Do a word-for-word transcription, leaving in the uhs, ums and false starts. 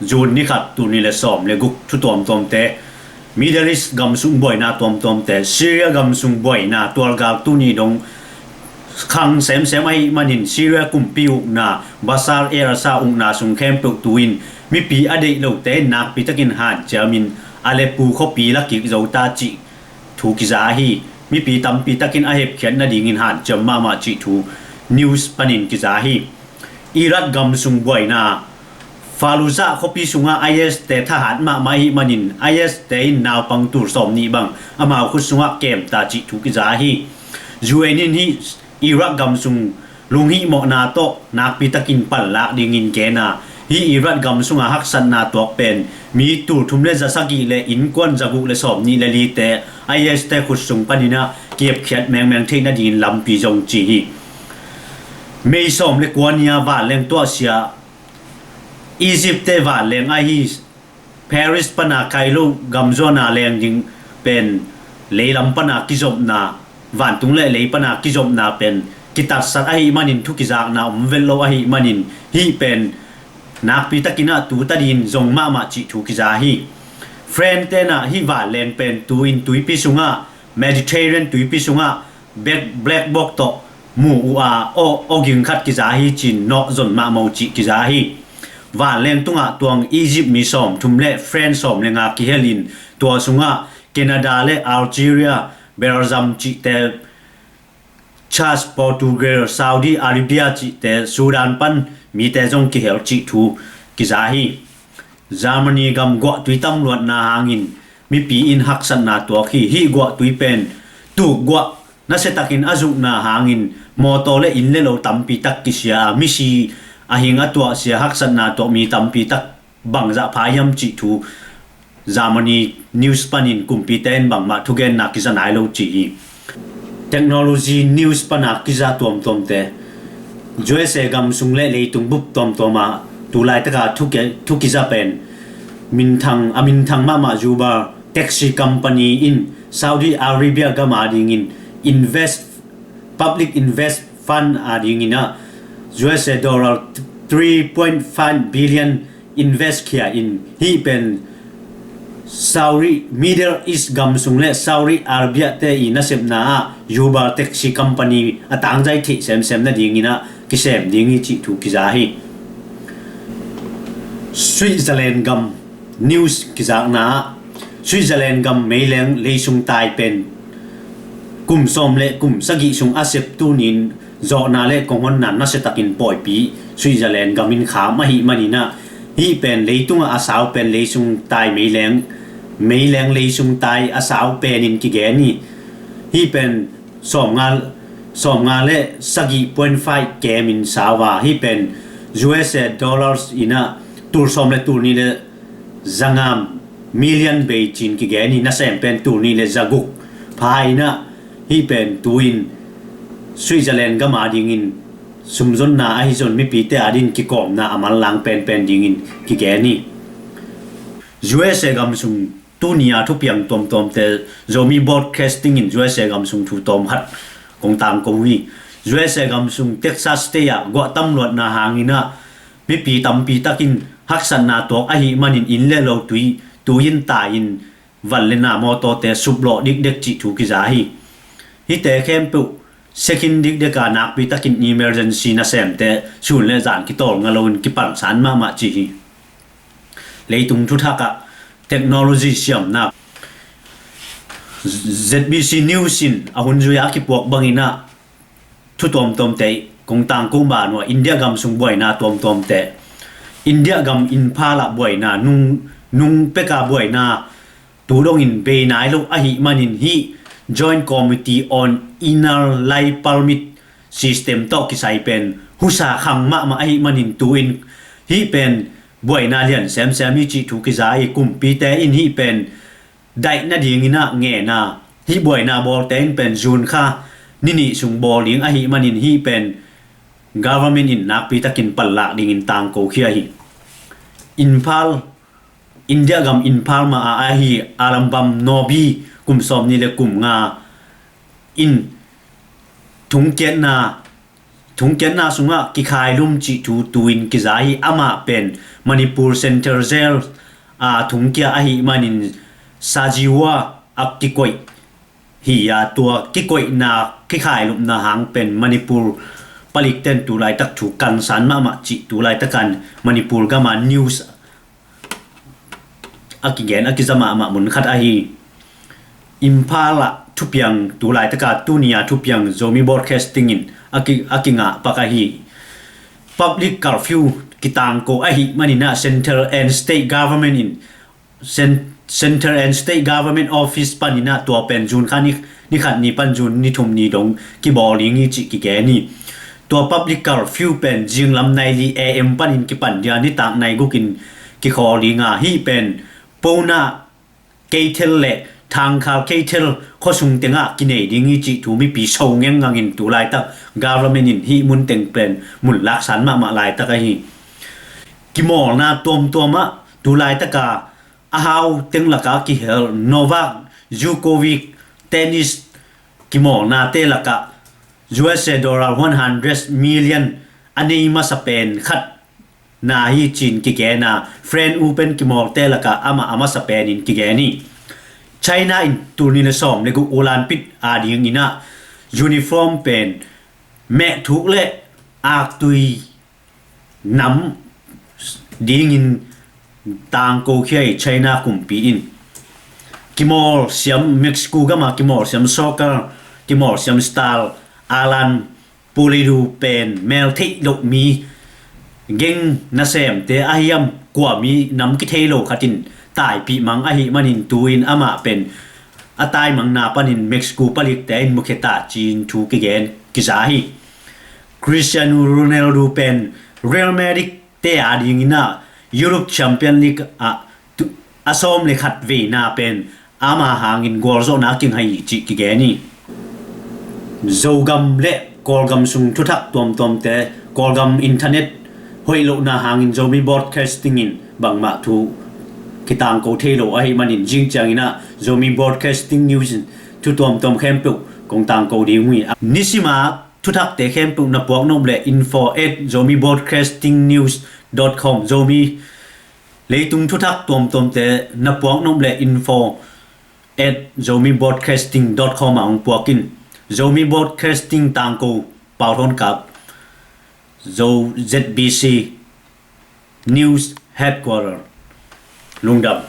June ni khat, tul nih le sawm le guk thu tuamtuamte, Middle East gam sung buaina tuamtuamte, Syria gam sung buaina tualgal tuni dong khang semsem ahih manin Syria kumpi ukna, Bashar al-Assad ukna sung khempeuh tu-in mipi a deih lote in nakpi takin hanciamin Aleppo khuapi la kik zo ta cih thu kiza hi. Mipi tampi takin a hepkhiat nadingin hanciam mahmah cih thu news panin kiza hi. Iraq gam sung buaina, Fallujah khuapi sungah I S te thahat mahmah ahih manin I S te in naupang tul sawm nih bang amau khut sungah kem ta cih thu kiza hi. U N in hih Iraq gam sung lunghihmawhna tawh nakpi takin panlak dingin gen a, hih Iraq gam sunga haksatna tuak pen mi tul thum le za sagih le innkuan za guk le sawm nih le lite I S te khut sung panin ah kihepkhiat mengmeng theih nadingin lampi zong ci hi. May sawm le kua ni-a vanleng tuahsia, Egypt te vanleng ahi Paris pana Cairo gam zuana leng ding pen leilam pana kizopna, vantung le lei pana kizopna pen kitatsat ahih manin thu kizakna om vet lo ahih manin hih pen nakpi takin ah tu tadin zong mahmah cih thu kiza hi. France tenah hih vanleng pen tu-in tuipi sungah, Mediterranean tuipi sungah black, black box tawh mu uh a, aw, aw ging khat kiza hi cin nawh zon mahmah uh cih kiza hi. Vanleng tungah tuang Egypt mi sawm thum le France sawm le nga kihel in tua sungah Canada le Algeria, Belgium cihte, Chad, Portugal, Saudi Arabia cihte, Sudan pan mite zong kihel cih thu kiza hi. Germany gam guahtui tamluatna hangin mipi in haksatna tuak hi. Hih guahtui pen tuk guah nasiatakin a zukna hangin mawtaw le inn le lo tampi tak kisia a, misi a hing a tuahsia haksatna tuak mi tampi tak bangzah pha hiam cih thu Germany news panin kumpite in bangmah thugenna kiza nai lo ci hi. Technology news pana kiza tuamtuamte, U S A gam sung le leitung bup tuamtuama tulaitaka thu kiza pen minthang, a minthang mahmah Uber taxi company in Saudi Arabia gam adingin invest, public invest fund adingin ah U S A dollar three point five billion invest khia in, hih pen Saudi, Middle East gam sung le Saudi Arabia te i nasepna ah Uber taxi company a tangzai theih semsem nadingin ah kisem ding hi cih thu kiza hi. Switzerland gam news kizakna ah, Switzerland gam meileng leisung tai pen kum sawm le kum sagih sung a sep tunin zawhna le konghonna nasiatakin pawipi Switzerland gam in kham ahih manin ah, hih pen leitungah a sau pen leisung tai meileng, meileng leisung tai a sau penin kigen hi. Hih pen sawmnga, sawmnga le sagih point five kemin sau a, hih pen U S A dollars in ah tul sawm le tul nih le zanga million bei cin kigen hi. Nasem pen tul nih le zaguk pha in ah, hih pen tu-in Switzerland gam adingin sumzonna ahi zon mipite adingin kikawmna a manlang penpen dingin kigen hi. U S A gam sung tuni a thupiang tuamtuamte Zomi Broadcasting in U S A gam sung thu tawm khat kong tangko hi. U S A gam sung Texas State ah guah tamluatna hangin ah mipi tampi takin haksatna tuak ahih manin inn le lo tui, tui in tai in, van le na mawtawte suplawh dikdek cih thu kiza hi. Hihte khempeuh second dikdek a nakpi takin emergency nasemte sun le zan kitawlnga loin kipansan mahmah ci hi. Leitung thuthak ah technology siamna, Z B C News in a hun zui a kipuak bangin ah thu tuamtuamte kong tangko mah nuah India gam sung buaina tuamtuamte, India gam Imphal ah buaina, nung, nung peka buaina tu dongin bei nai lo ahih manin hih Joint Committee on Inner Line Permit System tawh kisai pen husa khang mahmah ahih manin tu-in hih pen buaina lian semsem hi cih thu kiza hi. Kumpite in hih pen daih nadingin ah ngen a, hih buaina bawlte in pen June kha ni nih sung bawl ding ahih manin hih pen government in nakpi takin panlak dingin tangko khia hi. Imphal, India gam Imphal mah a ahi Arambam Nobi kum sawm nih le kum nga in thungkiatna Thungkiatna sungah kikhailum cih thu tu-in kiza hi. Amah pen Manipur Central Jail a thungkia ahih manin Sajiwa a kikoih hi a, tua kikoihna kikhailupna hang pen Manipur palikten tu laitak thu kansan mahmah cih tu laitakan Manipur gama news a kigen a kiza mahmah mun khat ahi. Imphal ah thupiang tu laitaka tuni a thupiang Zomi Broadcasting in a ki, a kingah pak ahi. Public curfew kitangko ahih maninah central and state government in cen-, central and state government office paninah tua pen June kha ni, ni khat ni pan June ni thum ni dong kibawl ding hi cih kigen hi. Tua public curfew pen zinglam nai li A M panin kipan dia nitak nai gukin kikhawl ding a, hih pen Pona Keithel le Thangkhal Keithel khuasung tengah kinei ding hi cih thu mipi so ngengngangin tu laitak government in hih mun teng pen mun laksan mahmah laitak ahi. Kimawlna tuamtuamah tu laitaka a hau teng laka kihel Novak Djokovic tennis kimawlnate lakah U S A dollar one hundred million a nei masa pen khat na hi cin kigen a, French Open kimawlte lakah amah a masa penin kigen hi. China in tul nih le sawm le guk Olympic a dinginah uniform pen meh thuk le aktui nam dingin tangko khia hi China kumpi in. Kimawl siam Mexico gama kimawl siam soccer, kimawl siam star Alan Pulido pen mel theih loh mi geng nasemte a hiam kua mi nam kithei lo khatin taipih mang ahih manin tu-in amah pen a taimangna panin Mexico palikte in mukheta cin thu kigen kiza hi. Cristiano Ronaldo pen Real Madrid te a dinginah Europe Champion League ah tu-, a sawm le khat veina pen ama hangin gualzawhna kinghai cih kigen hi. Zogam le Kawlgam sung thuthak tuamtuamte Kawlgam internet hoih lohna hangin Zomi Broadcasting in bangmah thu kitangko thei lo ahih manin zing cianginah Zomi Broadcasting News in thu tuamtuam khempeuh kong tangko ding uh hi. Nisima thuthakte khempeuh na puak nop le info at zomi broadcasting news dot com, Zomi leitung thuthak tuamtuamte na puak nop le info at zomi broadcasting dot com ah hong puak in. Zomi Broadcasting tangko Pau Thawn Kap, Zo Z B C News Headquarter, lungdam.